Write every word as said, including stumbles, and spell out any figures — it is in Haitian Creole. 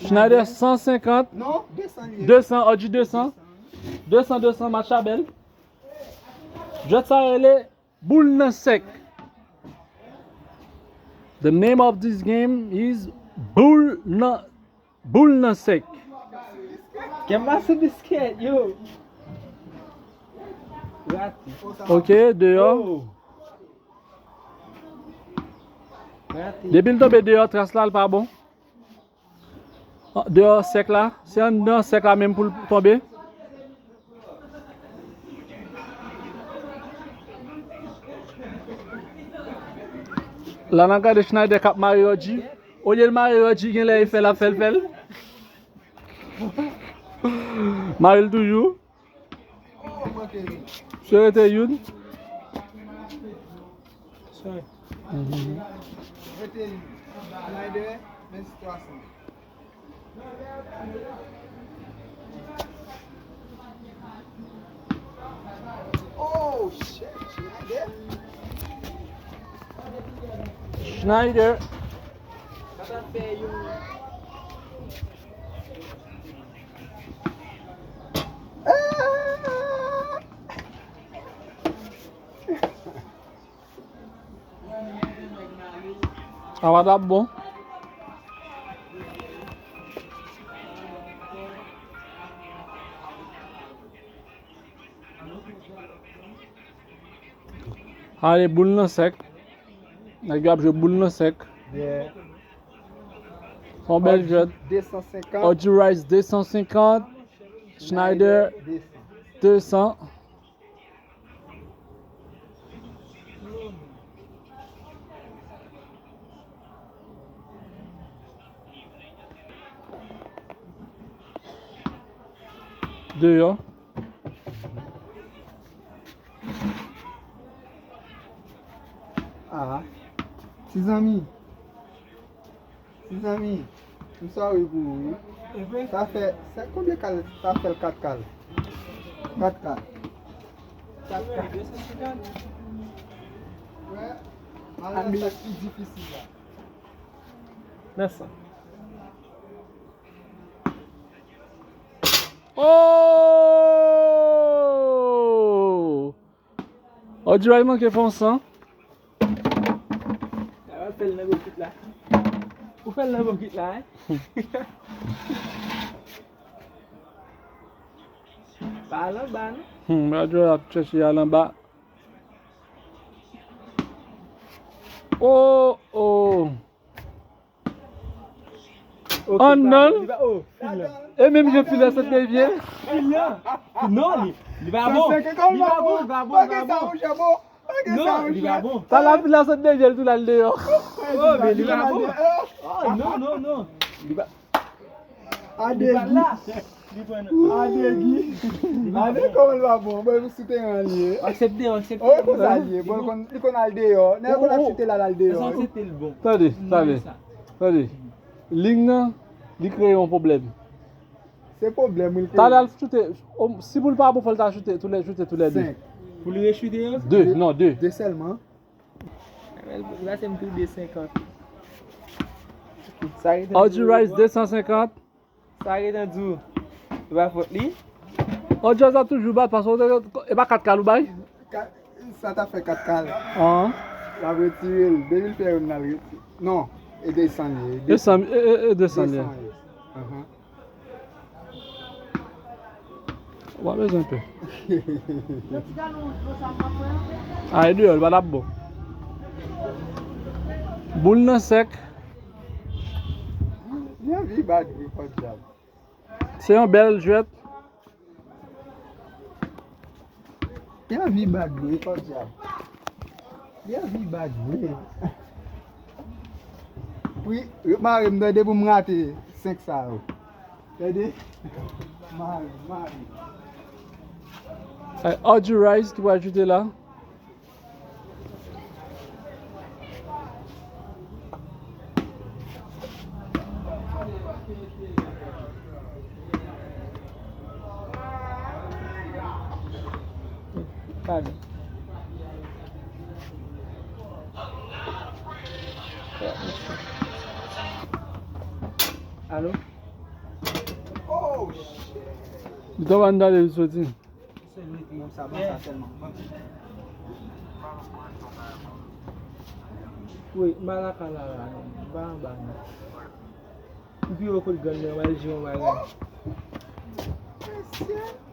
Schneider san senkant. Non, de san li ye. De san, Audrey de san. De san, de san, match la bèl. Jwèt sa rele boul nan sèk. The name of this game is boul nan, boul nan sèk. Kè m pa sou biskèt, yo. Rate. Ok, deyò. Oh. Rate. Depi l tonbe deyò, tras la, l pa bon. An, deyò sèk la, se anndan sèk la menm pou l tonbe. La n ap gade Schneider k ap mare Audrey. Olye l mare Audrey, genlè e fè l ap fè l fè l. Mare l toujou. Se rete youn. Sorry. Mhm. Rete youn. Schneider, menm sitiyasyon. Oh, shit, Schneider. Schneider. Sa ta fè youn. Sa pa t ap bon. Ale, boul nan sèk. Nèg yo ap jwe boul nan sèk. Yeah. Yon bèl jwèt. De san senkant. Audrey Rice, de san senkant. Schneider, de san. De san. Deyò. Ah, ti zanmi. Ti zanmi, m sòri pou ou, wi. E vre? Sa fè, sa konbyen kal, sa fè l kat kal? Kat kal. Kat kal. Wè, malè sa ki difisil la. Nan sa. Oh! Audrey manke fè yon san. Sa va fè l nan bokit la. Ou fè l nan bokit la, hein? Pa al anba, non? Hmm, Audrey ap chèche al anba. Oh, oh. Ok, anndan l. Li pa, oh, fil la. E menm jan fil la sot devye l. Fil la. Non, li, li pa bon. Li pa bon, li pa bon, li pa bon. Non, li pa bon. Talè fil la sot devye l tou l al deyò. Oh, men li pa bon. Oh, non, non, non. Li pa, li pa la. Adegi. Adegi kòman l pa bon. Bon, e pou sou teren an li ye. Aksepte, aksepte. Oh, e konsa li ye. Bon, li konn, li konn al deyò. Nèg konn ap chute l al, al deyò. Aksepte l bon. Tande, tande. Tande. Ling nan, li kreye yon pwoblèm. Se pwoblèm, wi, l kreye. Talè al chute, o, si pou l pa bon, fò l ta chute tou lè, chute tou lè de. Senk. Pou li rechute yo? De, non, de. De sèlman. Li pase m tou de senkant. Sa rete Audrey Rice, de san senkant. Sa rete di w. E pa fòt li. Audrey Rice ap toujou bat, paske e pa kat kal ou bay? Ka-, sa ta fè kat kal. An. L ap retire l. Depi l fè youn, l al retire. Non, e de san li ye. De san, e, e, e de san li ye. De san li ye. Ahan. Ou pa bezwen pè. Ay, deyò, li pa t ap bon. Boul nan sèk. Li anvi bat vre, pòdyab. Se yon bèl jwèt. Li anvi bat vre, pòdyab. Li anvi bat vre. Wi, yo mare m, tande pou m rate senk sa yo. Tande? Mare, mare. Ay, Audrey Rice ki pral chute la. Padon. Alo? Li t ap ann tande li soti. Se mete yon sa ban sa sèlman. Wi, m pa lakay la la non. M pa anba non. M pi wo kot grann nan, m al jwe yon bagay. Mesye.